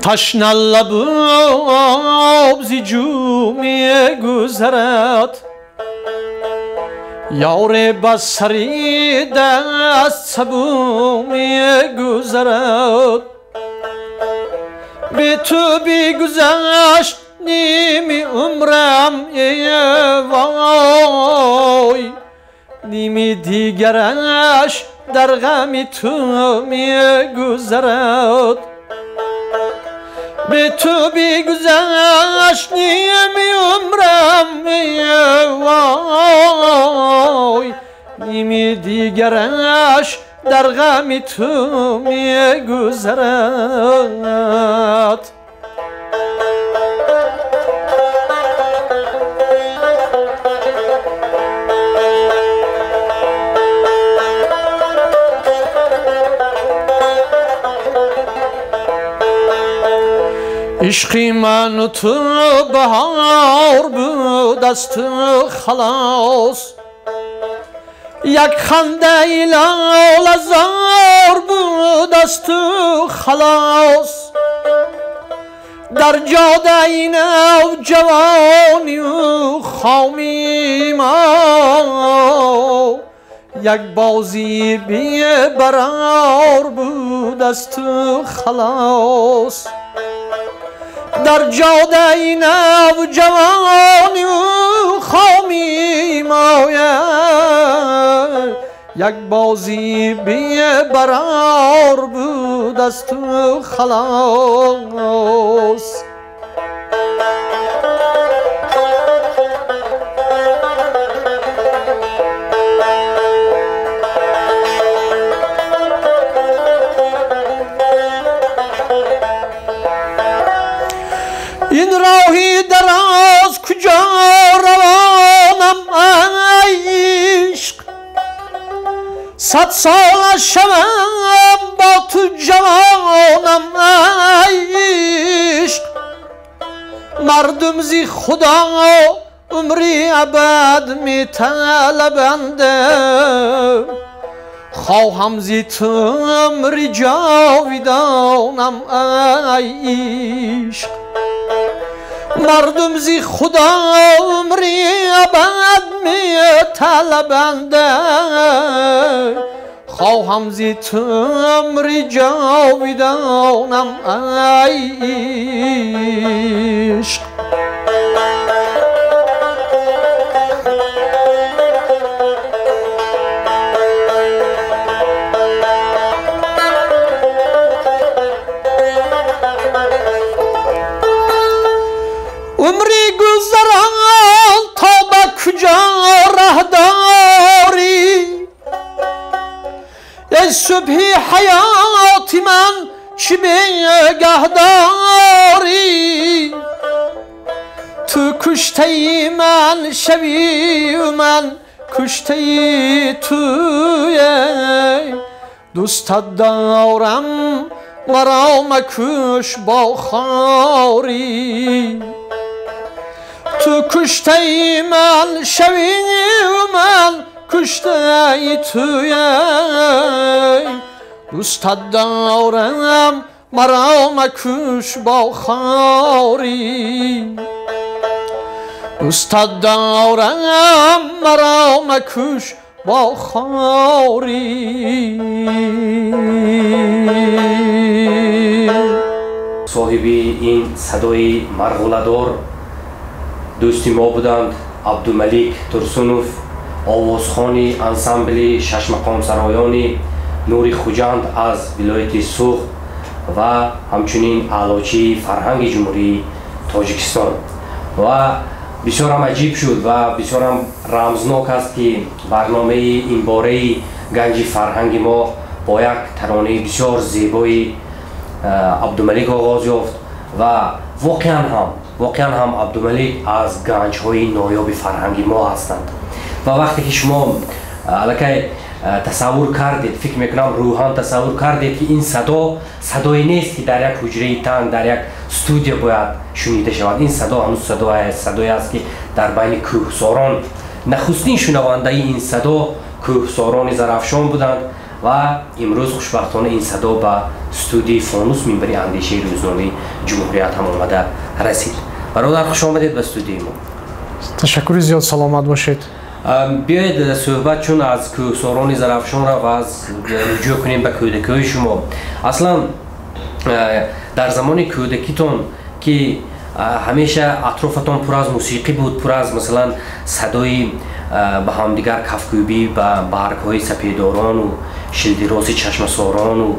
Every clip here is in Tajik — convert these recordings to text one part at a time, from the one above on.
Ташна лаб об зи ҷӯ мегузарад, ёре ба сари даст сабӯ мегузарад. Бе ту бигузашт ними умрам эй вой, ними дигараш дар ғами ту мегузарад. Бе ту бигузашт ними умрам эй вой, ними дигараш дар ғами ту мегузарад. Ишқи ману ту баҳор буд аз ту халос, як хандаи лолазор буд аз ту халос. Дар ҷодаи нав ҷавонию хомии мо, як бозии бебарор буд аз ту халос. Дар ҷодаи нав ҷавонию хомии мо, як бозии бебарор буд аз ту халос. Ин роҳи дароз куҷо равонам ай ишқ, сад сола шавам бо ту ҷавонам ай ишқ. Мардум зи Худо умри абад металабанд, хоҳам зи ту умри ҷовидонам ай ишқ. Мардум зи Худо умри абад металабанд, хоҳам зи ту умри ҷовидонам ай ишқ. Умри гузарон то ба куҷо раҳ дорӣ, эй субҳи ҳаёти ман чӣ бегаҳ дорӣ? Ту куштаи ман шавию ман куштаи туе, дӯстат дорам маро макуш бо хорӣ. Ту куштаи ман шавию ман куштаи туе, дӯстат дорам маро макуш бо хорӣ. Дӯстат дорам маро макуш бо хорӣ. Соҳиби ин садои марғуладор дӯсти мо буданд Абдумалик Турсунов, овозхони ансамбли шашмақомсароёни Нури Хуҷанд аз вилояти Суғд ва ҳамчунин аълочии фарҳанги Ҷумҳурии Тоҷикистон. Ва бисёрам аҷиб шуд ва бисёрам рамзнок аст, ки барномаи ин бораи ганҷи фарҳанги мо бо як таронаи бисёр зебои Абдумалик оғоз ёфт ва воқеан ҳам Абдумалик аз ганҷҳои ноёби фарҳанги мо ҳастанд. Ва вақте ки шумо аллакай тасаввур кардед, фикр мекунам рӯҳан тасаввур кардед, ки ин садо садое нест, ки дар як ҳуҷраи танг, дар як студия бояд шунида шавад. Ин садо ҳанӯз садое аст, ки дар байни кӯҳсорон нахустин шунавандаи ин садо кӯҳсорони Зарафшон буданд ва имрӯз хушбахтона ин садо ба студияи Фонус минбари андешаи рӯзнонаи Ҷумҳурият ҳам омада расид. Бародар, хуш омадед ба студияи мо. Ташаккури зиёд, саломат бошед. Биёед, суҳбат чун аз кӯҳсорони Зарафшон рафт, аз руҷӯъ кунем ба кӯдакиҳои шумо. Аслан дар замони кӯдакитон, ки ҳамеша атрофатон пур аз мусиқӣ буд, пур аз, масалан, садои ба ҳамдигар кафкӯбӣ ба баргҳои сапедорону шилдироси чашмасорону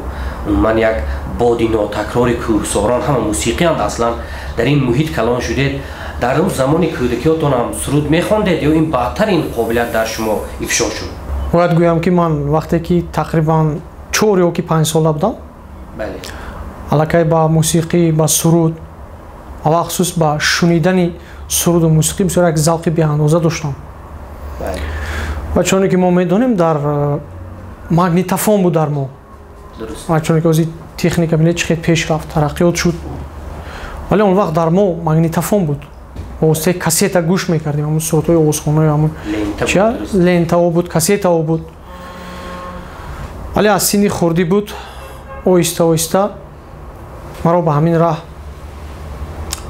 умуман як боди нотакрори кӯҳсорон, ҳама мусиқианд, аслан дар ин муҳит калон шудед. Дар он замони кӯдакиётон ҳам суруд мехондед ё ин баъдтар ин қобилият дар шумо ифшо шуд? Бояд гӯям, ки ман вақте ки тақрибан 4 ё ки 5 сола будам, аллакай ба мусиқӣ, ба суруд, алахусус ба шунидани суруду мусиқӣ бисёр як завқи беандоза доштам. Ва чуне ки мо медонем, дар магнитофон буд дар мо. Ва чуне ки ҳозир техника, бинед, чӣ хел пеш рафт, тараққиёт шуд, вале он вақт дар мо магнитофон буд. Ба воситаи кассета гӯш мекардем ҳамун сурудҳои овозхонаи ҳамун чия, лентао буд, кассетао буд. Вале аз синни хурдӣ буд, оҳиста оҳиста маро ба ҳамин раҳ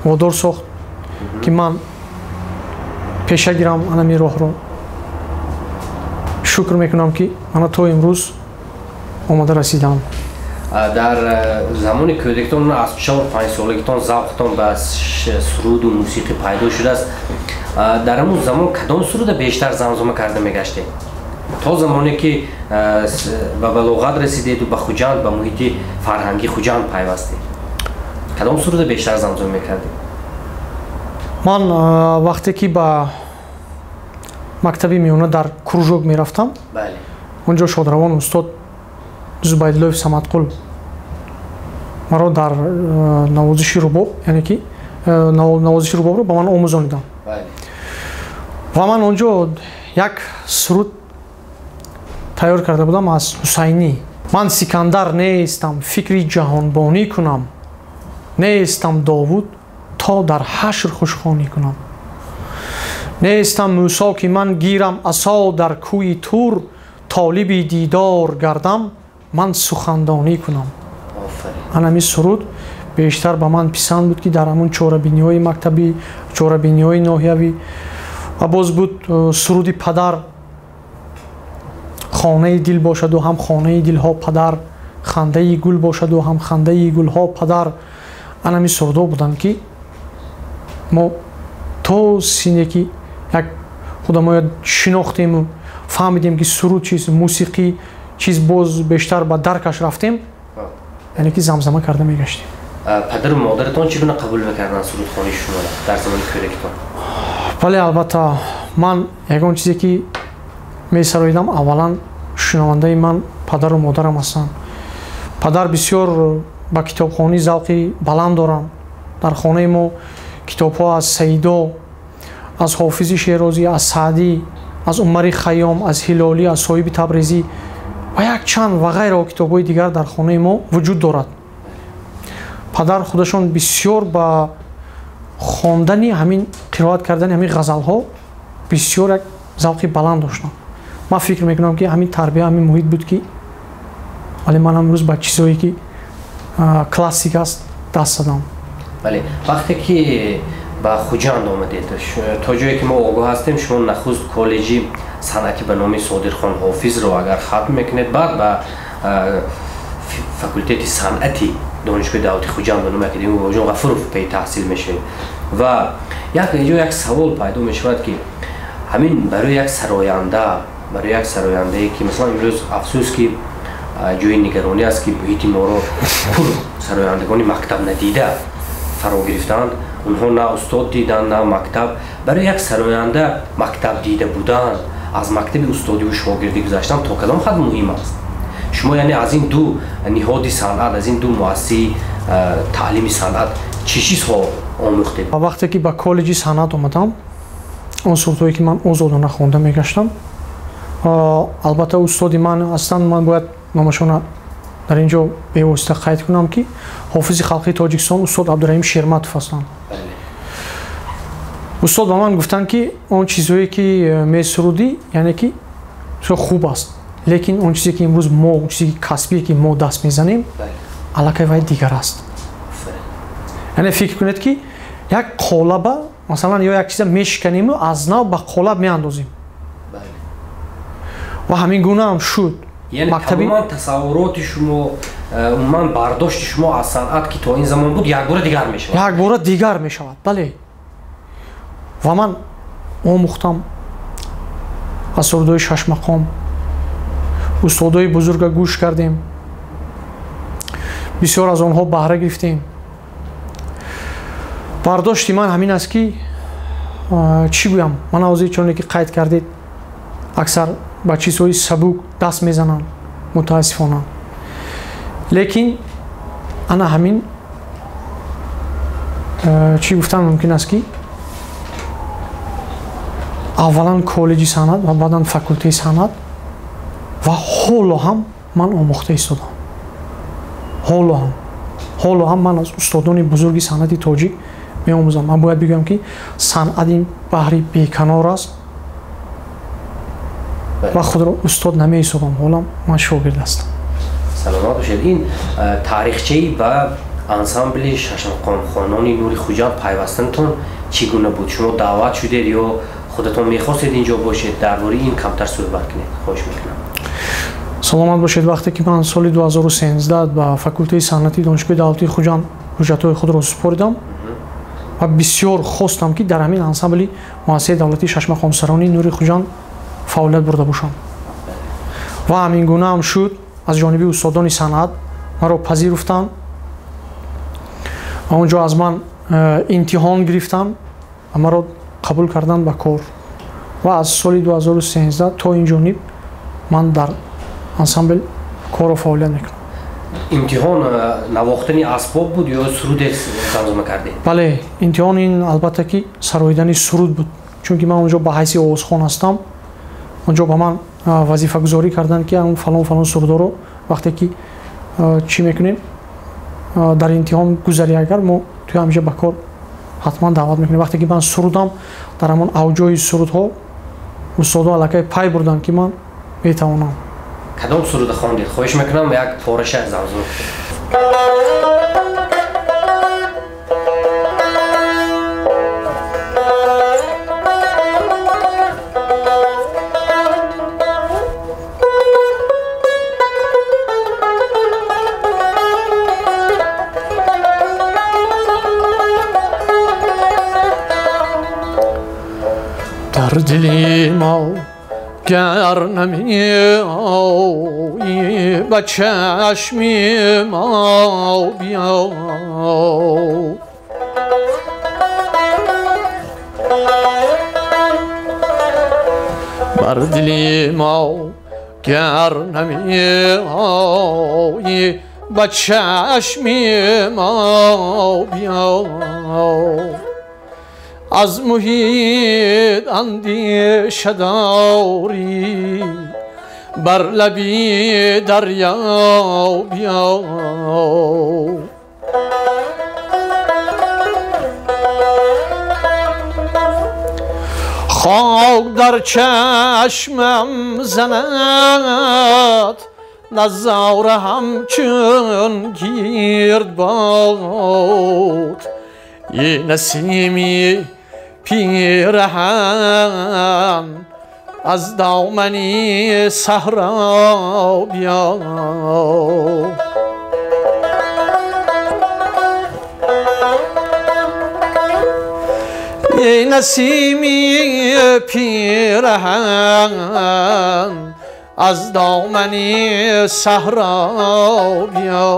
водор сохт, ки ман пеша гирам анами роҳро. Шукр мекунам, ки мана то имрӯз омада расидам. Дар замони кӯдакитон, аз 4-5 солагитон завқтон ба суруду мусиқӣ пайдо шудааст. Дар ҳамун замон кадом суруда бештар замзума карда мегаштед то замоне ки ба балоғат расидеду ба Хуҷанд, ба муҳити фарҳангии Хуҷанд пайвастед? Кадом суруда бештар замзума мекардед? Ман вақте ки ба мактаби миёна дар кружок мерафтам, он ҷо шодравон устод Зубайдуллоев Самадқул маро дар навозиши рубоб, яъне ки навозиши рубобро ба ман омӯзониданд ва ман он ҷо як суруд тайёр карда будам аз Ҳусайнӣ: «Ман Сикандар нестам, фикри ҷаҳонбонӣ кунам, нестам Довуд, то дар ҳашр хушхонӣ кунам, нестам Мӯсо, ки ман гирам асо, дар кӯи Тур толиби дидор гардам, ман сухандонӣ кунам». Ҳамин суруд бештар ба ман писанд буд, ки дар ҳамун чорабиниҳои мактабӣ, чорабиниҳои ноҳиявӣ. Ва боз буд суруди падар: «Хонаи дил бошаду ҳам хонаи дилҳо падар, хандаи гул бошаду ҳам хандаи гулҳо падар». Анами сурудҳо буданд, ки мо то сине ки як худамоя шинохтему фаҳмидем, ки суруд чиз, мусиқӣ чиз, боз бештар ба даркаш рафтем, яъне ки замзама карда мегаштем. Падару модаратон чӣ гуна қабул мекарданд сурудхонии шуморо дар замони кӯдакитон? Бале, албатта, ман ягон чизе ки месароидам, аввалан шунавандаи ман падару модарам ҳастанд. Падар бисёр ба китобхонӣ завқи баланд доранд. Дар хонаи мо китобҳо аз Саидо, аз Ҳофизи Шерозӣ, аз Саъдӣ, аз Умари Хайём, аз Ҳилолӣ, аз Соҳиби Табрезӣ ва якчанд ва ғайрао китобҳои дигар дар хонаи мо вуҷуд дорад. Падар худашон бисёр ба хондани ҳамин, қироат кардани ҳамин ғазалҳо бисёр як завқи баланд доштанд. Ман фикр мекунам, ки ҳамин тарбия, ҳамин муҳит буд, ки вале ман имрӯз ба чизҳое ки классик аст даст задам. Бале, вақте ки ба Хуҷанд омадед, то ҷое ки мо огоҳ ҳастем, шумо нахуст коллеҷи санъатӣ ба номи Содирхон Ҳофизро агар хатм мекунед, баъд ба факултети санъати Донишгоҳи давлати Хуҷанд ба номи академик Бобоҷон Ғафуров пей таҳсил мешавед. Ва як инҷо як савол пайдо мешавад, ки ҳамин барои як сароянда, барои як сарояндае ки, масалан, имрӯз, афсӯс, ки ҷои нигаронӣ аст, ки муҳити моро пур сарояндагони мактаб надида фаро гирифтаанд, онҳо на устод диданд, на мактаб. Барои як сароянда мактаб дида будан, аз мактаби устодиву шогирдӣ гузаштан то кадом ҳад муҳим аст? Шумо, яъне, аз ин ду ниҳоди санъат, аз ин ду муассисаи таълими санъат чӣ чизҳо омӯхтед? Вақте ки ба коллеҷи санъат омадам, он сурудҳое ки ман озодона хонда мегаштам, албатта, устоди ман ҳастанд, ман бояд номашона дар ин ҷо бевосита қайд кунам, ки ҳофизи халқии Тоҷикистон устод Абдураҳим Шерматов ҳастанд. Устод ба ман гуфтанд, ки он чизҳое ки месурудӣ, яъне ки бисёр хуб аст, лекин он чизе ки имрӯз мо, он чизе ки касбие ки мо даст мезанем, аллакай вай дигар аст. Яъне фикр кунед, ки як қолаба, масалан, ё як чиза мешиканиму аз нав ба қолаб меандозем. Ва ҳамин гуна ҳам шуд. Яъне тамоман тасаввуроти шумо, умуман бардошти шумо аз санъат, ки то ин замон буд, якбора дигар мешавад. Якбора дигар мешавад, бале. Ва ман омӯхтам аз сурудҳои шашмақом, устодҳои бузурга гӯш кардем, бисёр аз онҳо баҳра гирифтем. Бардошти ман ҳамин аст, ки чӣ гӯям, ман ҳозир, чуне ки қайд кардед, аксар ба чизҳои сабук даст мезананд, мутаассифона. Лекин ана ҳамин чӣ гуфтан мумкин аст, ки аввалан коллеҷи санъат ва баъдан факултеи санъат, ва ҳоло ҳам ман омӯхта истодам. Ҳоло ҳам ман аз устодони бузурги санъати тоҷик меомӯзам. Ман бояд бигӯям, ки санъат ин баҳри беканор аст ва худро устод намеҳисобам, ҳолам ман шогирд ҳастам. Саломат бошед. Ин таърихчаи ба ансамбли шашмақомхонони Нури Хуҷанд пайвастанатон чӣ гуна буд? Шумо даъват шудед ё худатон мехостед инҷо бошед? Дар бораи ин камтар суҳбат кунед, хоҳиш мекунам. Саломат бошед. Вақте ки ман соли 2013 ба факултеи санъати Донишгоҳи давлатии Хуҷанд ҳуҷҷатҳои худро супоридам ва бисёр хостам, ки дар ҳамин ансамбли муассисаи давлатии шашмақомсаронии Нури Хуҷанд фаъолият бурда бошам. Ва ҳамин гуна ҳам шуд. Аз ҷониби устодони санъат маро пазируфтанд ва он ҷо аз ман имтиҳон гирифтанд ва маро қабул карданд ба кор. Ва аз соли 2013 то ин ҷониб ман дар ансамбл кору фаъолият мекунам. Имтиҳон навохтани асбоб буд ё суруде замзама кардед? Бале, имтиҳон ин албатта ки сароидани суруд буд, чунки ман онҷо ба ҳайси овозхон ҳастам. Онҷо ба ман вазифагузорӣ карданд, ки фалон фалон сурудҳоро вақте ки чӣ мекунем, дар имтиҳон гузарӣ, агар мо туи ҳамеша ба кор ҳатман даъват мекунем. Вақте ки ман сурудам, дар ҳамон авҷои сурудҳо устодо аллакай пай бурданд, ки ман метавонам. Кадом суруда хондед? Хоҳиш мекунам, як пораша замзума. Дар дили мо гар намеоӣ, ба чашми мо биё. Бар дили мо гар намеоӣ, ба чашми мо биё. Аз муҳит андеша дорӣ, бар лаби дарё биё. Хок дар чашмам занад, назора ҳамчун гирд бод. Е насими пираҳан, аз домани саҳро биё. Ey насими пираҳан, аз домани саҳро биё.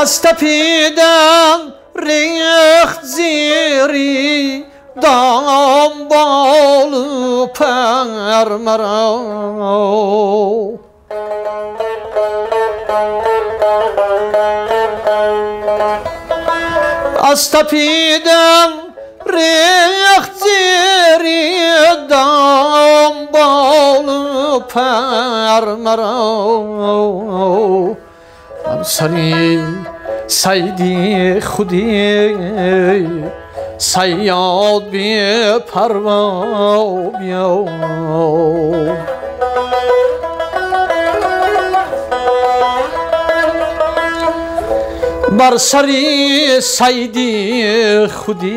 Аз тапидан рехт зири дом болу пар маро. Аз тапидан рехт зири дом болу пар маро. Сари сайди худи саёд бепарво биё. Бар сари сайди худи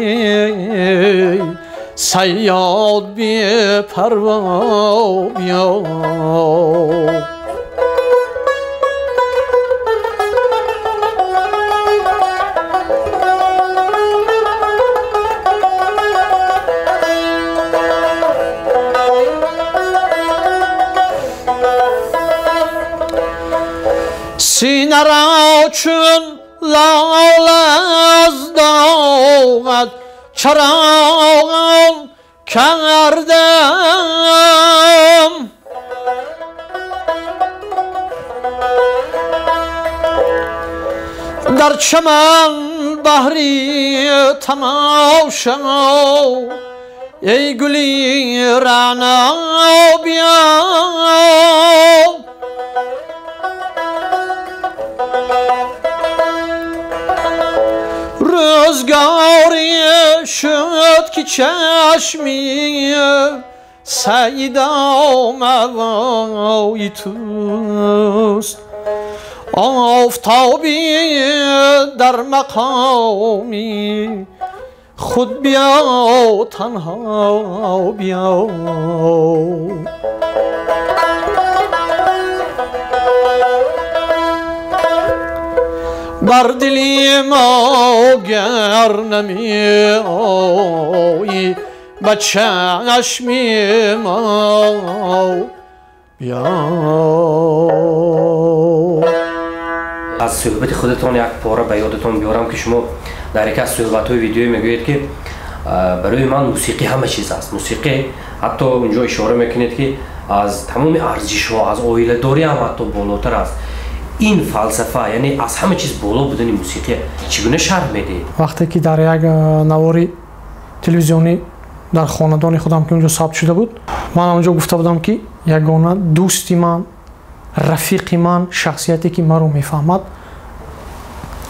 сайёд бепарво биё. Сина ро чун лола аз доғат чароғон кардам, дар чаман баҳри тамошо эй гули раъно биё. Рӯзгоре шуд ки чашми саида мавои туст, офтоби дар мақоми худ биё танҳо биё. Бар дили мо гар намеоӣ ба чашми мо биё. Аз суҳбати худатон як пора ба ёдатон биёрам ки шумо дар яке аз суҳбатҳои видеоӣ мегӯед ки барои ман мусиқӣ ҳама чиз аст. Мусиқӣ ҳатто унҷо ишора мекунед ки аз тамоми арзишҳо, аз оиладорӣ ҳам ҳатто болотар аст. Ин фалсафа, яъне аз ҳама чиз боло будани мусиқӣ чӣ гуна шарҳ медиҳед? Вақте ки дар як навори телевизионӣ дар хонадони худам ки унҷо сабт шуда буд, ман онҷо гуфта будам ки ягона дӯсти ман, рафиқи ман, шахсияте ки маро мефаҳмад,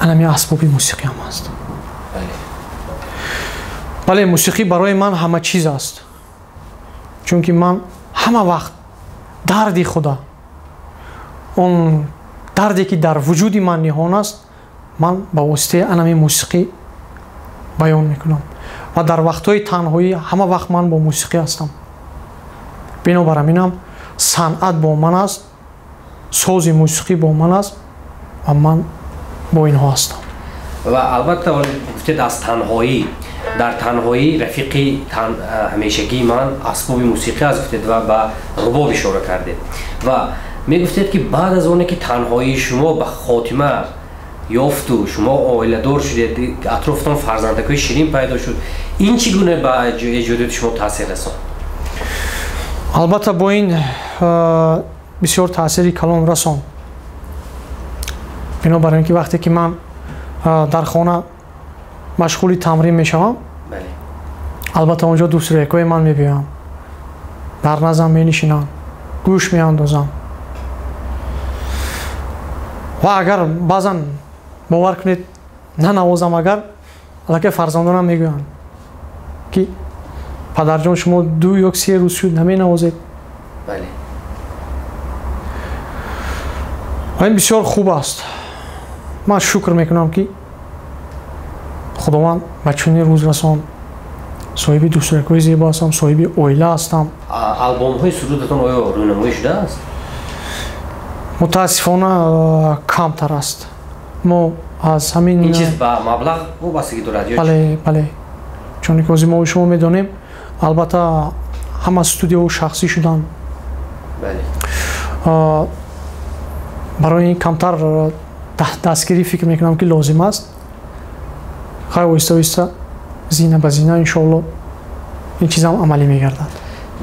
анами асбоби мусиқиам аст. Бале, мусиқӣ барои ман ҳама чиз аст, чунки ман ҳама вақт дарди худа, он дарде ки дар вуҷуди ман ниҳон аст, ман ба воситаи анами мусиқӣ баён мекунам ва дар вақтҳои танҳоӣ ҳама вақт ман бо мусиқӣ ҳастам. Бинобар ҳаминам санъат бо ман аст, сози мусиқӣ бо ман аст ва ман бо инҳо ҳастам. Ва албатта гуфтед аз танҳоӣ, дар танҳоӣ рафиқи ҳамешагии ман асбоби мусиқӣ аст гуфтед ва ба рубоб ишора кардед. Ва мегуфтед ки баъд аз оне ки танҳоии шумо ба хотима ёфту шумо оиладор шудед, атрофтон фарзандакҳои ширин пайдо шуд, ин чӣ гуна ба эҷодиёти шумо таъсир расонд? Албатта бо ин бисёр таъсири калон расонд. Бинобар ин ки вақте ки ман дар хона машғули тамрин мешавам, албатта онҷо дӯстрекҳои ман мебиёянд, дар наздам менишинанд, гӯш меандозанд ва агар баъзан бовар кунед нанавозам, агар аллакай фарзандонам мегӯянд ки падарҷон, шумо 2 ё 3 рӯз шуд наменавозед. Ва ин бисёр хуб аст. Ман шукр мекунам ки Худованд ба чунин рӯз расонд. Соҳиби дӯстрекҳои зебо ҳастам, соҳиби оила ҳастам. Албомҳои сурудатон оё рӯнамоӣ шудааст? Мутаассифона камтар аст. Мо аз ҳамин ин чиз ба маблағ вобастагӣ дорад ё? Бале, бале, чунки ҳозир мо шумо медонем, албатта ҳама студияҳо шахсӣ шуданд. Барои ин камтар дастгирӣ фикр мекунам ки лозим аст. Хайр, оҳиста оҳиста зина ба зина иншоалло ин чизам амалӣ мегардад.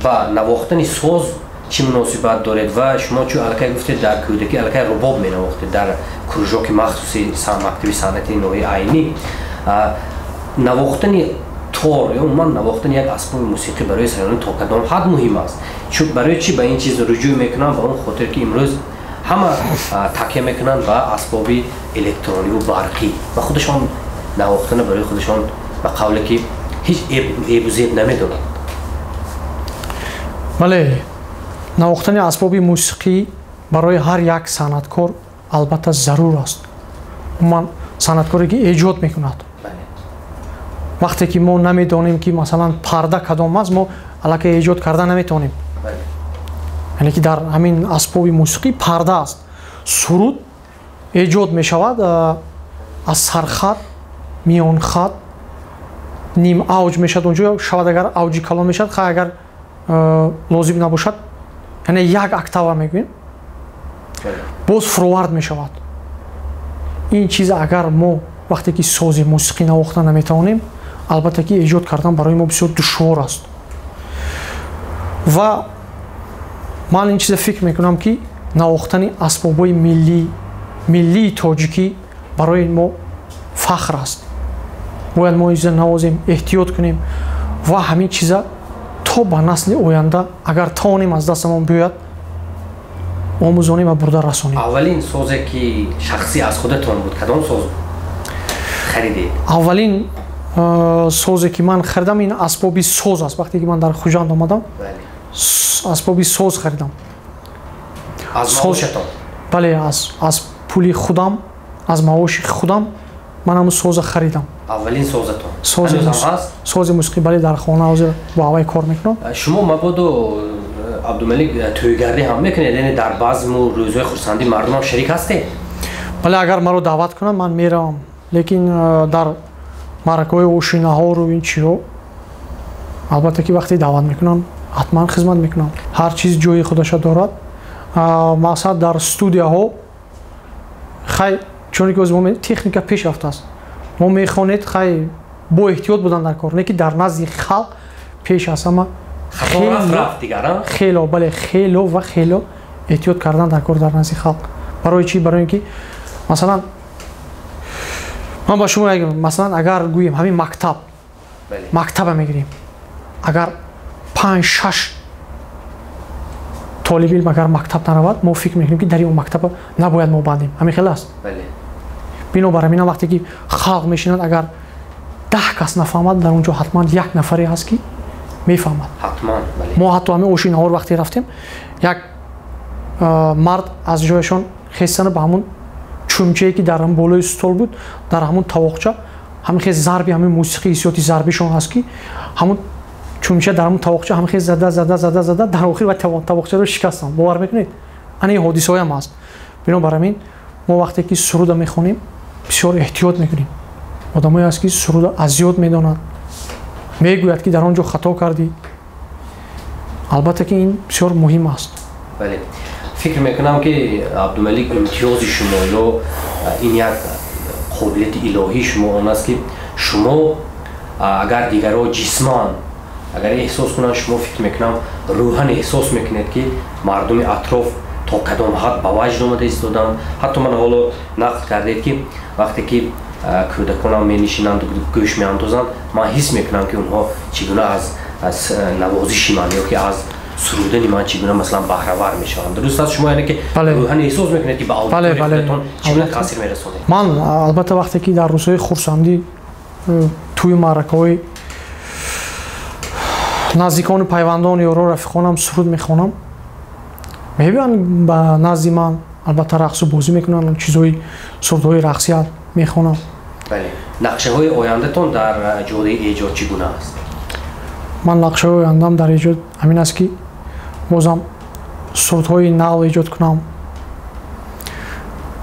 Ва навохтани соз чӣ муносибат доред? Ва шумо чун аллакай гуфтед дар кӯдакӣ аллакай рубоб менавохтед дар кружоки махсуси мактаби санъати ноҳияи Айнӣ, навохтани тор ё умуман навохтани як асбоби мусиқӣ барои сароянда то кадом ҳад муҳим аст? Чун барои чӣ ба ин чиз руҷӯъ мекунанд? Ба он хотир ки имрӯз ҳама такя мекунанд ба асбоби электрониву барқӣ ва худашон навохтана барои худашон ба қавле ки ҳеҷ эбу зеб намедонанд. Бале, навохтани асбоби мусиқӣ барои ҳар як санъаткор албатта зарур аст. Умуман Санъаткоре ки эҷод мекунад. Вақте ки мо намедонем ки масалан парда кадом аст, мо аллакай эҷод карда наметавонем. Яъне ки дар ҳамин асбоби мусиқӣ парда аст. Суруд эҷод мешавад аз сархат, миёнхат, ним авҷ мешавад онҷо, шавад агар авҷи калон мешавад, хай агар лозим набошад, яъне як октава мегӯем, боз фуровард мешавад. Ин чиз агар мо вақте ки сози мусиқӣ навохта наметавонем, албатта ки эҷод кардан барои мо бисёр душвор аст. Ва ман ин чиза фикр мекунам ки навохтани асбобҳои миллии тоҷикӣ барои мо фахр аст. Бояд мо ин чиза навозем, эҳтиёт кунем ва ҳамин чиза то ба насли оянда агар тавонем аз дастамон биёяд омӯзонем ва бурда расонем. Аввалин созе ки шахсӣ аз худатон буд, кадом соз харидед? Аввалин созе ки ман харидам ин асбоби соз аст. Вақте ки ман дар Хуҷанд омадам, асбоби соз харидам. Аз маошатон? Бале, аз пули худам, аз маоши худам ман ҳамун соза харидам. Аввалин созатон? Сози мусиқӣ, бале, дар хона ҳозир бо ҳавай кор мекунам. Шумо мабодо Абдумалик тӯйгардӣ ҳам мекунед, яъне дар базму рӯзҳои хурсандӣ мардум ҳам шарик ҳастед? Бале, агар маро даъват кунанд ман меравам, лекин дар маъракаҳои ошинаҳору ин чиҳо албатта ки вақте даъват мекунанд ҳатман хизмат мекунам. Ҳар чиз ҷои худаша дорад. Мақсад дар студияҳо хай чуне ки мо техника пеш рафтааст, мо мехонед хай бо эҳтиёт будан дар кор, не ки дар назди халқ пеш аз ҳама хело, бале, хело ва хело эҳтиёт кардан дар кор дар назди халқ. Барои чӣ? Барои ин ки масалан ман ба шумо масалан агар гӯем ҳамин мактаб, мактаба мегирем, агар 5-6 толиби илм агар мактаб наравад, мо фикр мекунем ки дар ин мактаба набояд мо бандем. Ҳамин хел аст. Бинобар ҳамин вақте ки халқ мешинад, агар 10 кас нафаҳмад, дар он ҷо ҳатман як нафаре ҳаст ки мефаҳмад. Мо ҳатто ҳамин оши наҳор вақте рафтем, як мард аз ҷояшон хестана ба ҳамун чумчае ки дар ҳамун болои стол буд, дар ҳамун тавоқча ҳамин хез зарби ҳамин мусиқӣ ҳиссиёти зарбишон ҳаст ки ҳамун чумча дар ҳамун тавоқча ҳамин хез зада зада зада зада дар охир ва тавоқчаро шикастам. Бовар мекунед? Ана ин ҳодисаҳоям ҳаст. Бинобар ҳамин мо вақте ки суруда мехонем бисёр эҳтиёт мекунем. Одамое ҳаст ки суруда аз ёд медонад, мегӯяд ки дар он ҷо хато кардӣ. Албатта ки ин бисёр муҳим аст. Бале, фикр мекунам ки Абдумалик имтиёзи шумо ё ин як қобилияти илоҳии шумо он аст ки шумо агар дигарро ҷисман агар эҳсос кунанд, шумо фикр мекунам рӯҳан эҳсос мекунед ки мардуми атроф то кадом ҳад ба ваҷд омада истоданд. Ҳатто ман ҳоло нақл кардед ки вақте ки кӯдаконам менишинанд, гӯш меандозанд, ман ҳис мекунам ки онҳо чӣ гуна аз навозиши ман ё ки аз сурудани ман чӣ гуна масалан баҳравар мешаванд. Дуруст аст? Шумо яъне ки рӯҳан эҳсос мекунед ки ба аудиторияи худатон чӣ гуна таъсир мерасонед? Ман албатта вақте ки дар рӯзҳои хурсандӣ тӯи маъракаҳои наздикону пайвандон ёро рафиқонам суруд мехонам, мебиёнд ба назди ман, албатта рақсу бозӣ мекунанд, чизҳои сурудҳои рақсия мехонам. Бале, нақшаҳои ояндатон дар ҷодаи эҷод чӣ гуна аст? Ман нақшаҳои ояндам дар эҷод ҳамин аст ки бозам сурудҳои нав эҷод кунам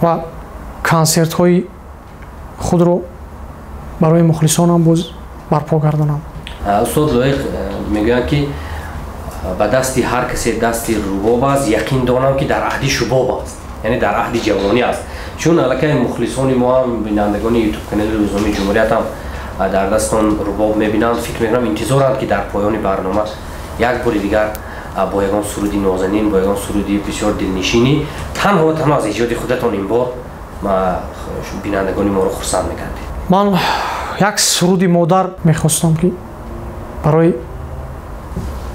ва консертҳои худро барои мухлисонам боз барпо гардонам. Устод Лоиқ мегӯянд ки ба дасти ҳар касе дасти рубоб аст, яқин донам ки дар аҳди шубоб аст, яъне дар аҳди ҷавонӣ аст. Чун аллакай мухлисони мо ҳам, бинандагони ютуб канали Рӯзномаи Ҷумҳурият ҳам дар дастон рубоб мебинанд, фикр мекунам интизоранд ки дар поёни барнома як бори дигар бо ягон суруди нозанин, бо ягон суруди бисёр дилнишинӣ танҳо ва танҳо аз эҷоди худатон ин бор бинандагони моро хурсанд мекардед. Ман як суруди модар мехостам ки барои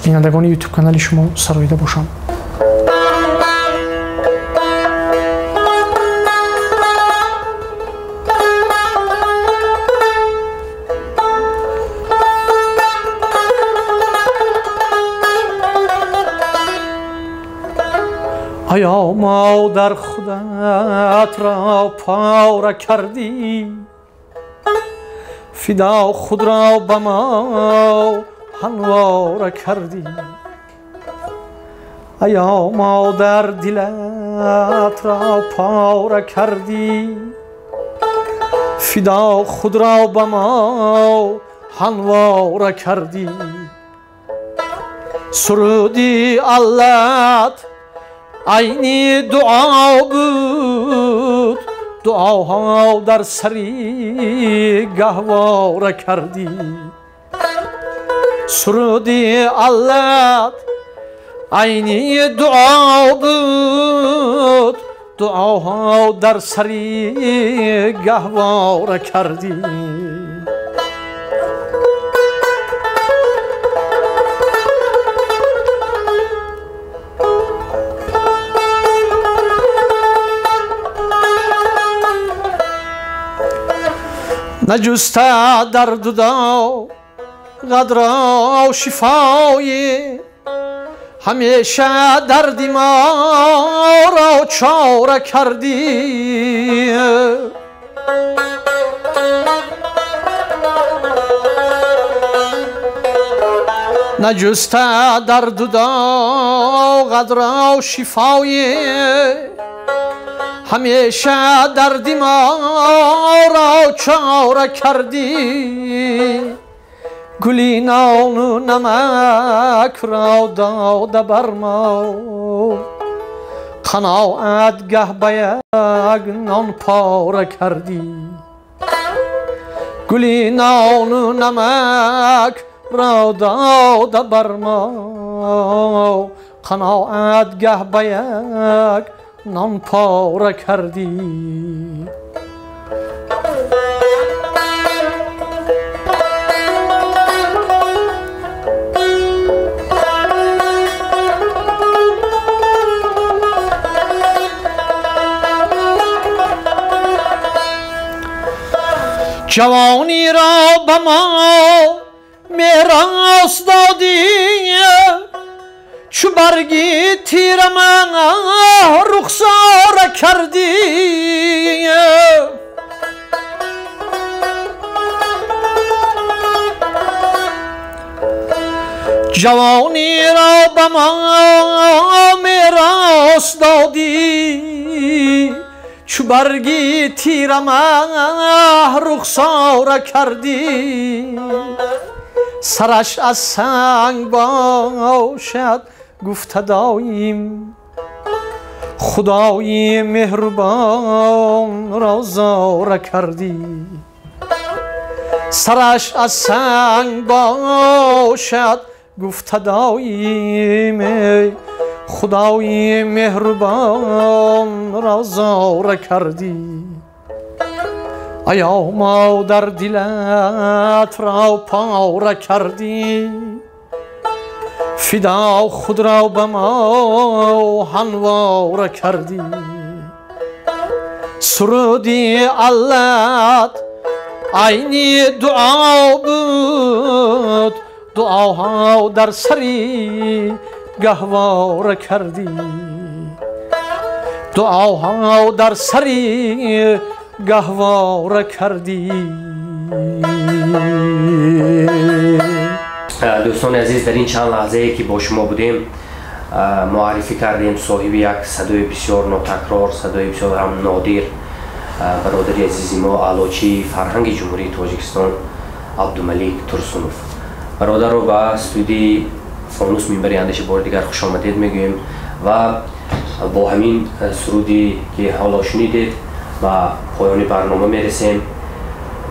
бинандагони ютуб канали шумо сароида бошам. Ая Модар худат ро пора кардӣ, фидо худро ба мо ҳамвора кардӣ. Ая модар дилат ро пора кардӣ, фидо худро ба мо ҳамвора кардӣ. Суруди Аллат айни дуо буд, дуоҳо дар сари гаҳвора кардӣ. Суруди Аллат айни дуо буд, дуоҳо дар сари гаҳвора кардӣ. Наҷуста дарду доғат шифоӣ, ҳамеша дарди моро чора кардӣ. Наҷуста дарду доғат шифоӣ, ҳамеша дарди моро чора кардӣ. Гули нону намак ро дода бар мо, қаноат гаҳ ба як нон пора кардӣ. Гули нону намак ро дода бар мо, қаноат гаҳ ба як нон пора кардӣ. Ҷавонӣ ро ба мо мерос додӣ, чу барги тира ман рухсора кардӣ. Ҷавонӣ ро ба мо мерос додӣ, чу барги тира ман рухсора кардӣ. Сараш аз санг бошад гуфта доим, Худои меҳрубон ро зора кардӣ. Сараш аз санг бошад гуфта доим, Худои меҳрубон ро зора кардӣ. Ая модар дилат ро пора кардӣ, фидо худро ба мо ҳамвора кардӣ. Суруди Аллат айни дуо буд, дуоҳо дар сари гаҳвора кардӣ. Дуоҳо дар сари гаҳвора кардӣ. Дӯстони азиз, дар ин чанд лаҳзае ки бо шумо будем, муаррифӣ кардем соҳиби як садои бисёр нотакрор, садои бисёр ҳам нодир, бародари азизи мо, аълочии фарҳанги Ҷумҳурии Тоҷикистон Абдумалик Турсунов. Бародарро ба студияи Фонус минбари андеша бори дигар хушомадед мегӯем ва бо ҳамин суруде ки ҳоло шунидед ба поёни барнома мерасем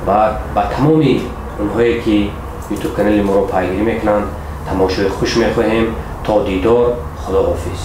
ва ба тамоми онҳое ки ютуб канали моро пайгирӣ мекунанд тамошои хуш мехоҳем. То дидор, худоҳофиз.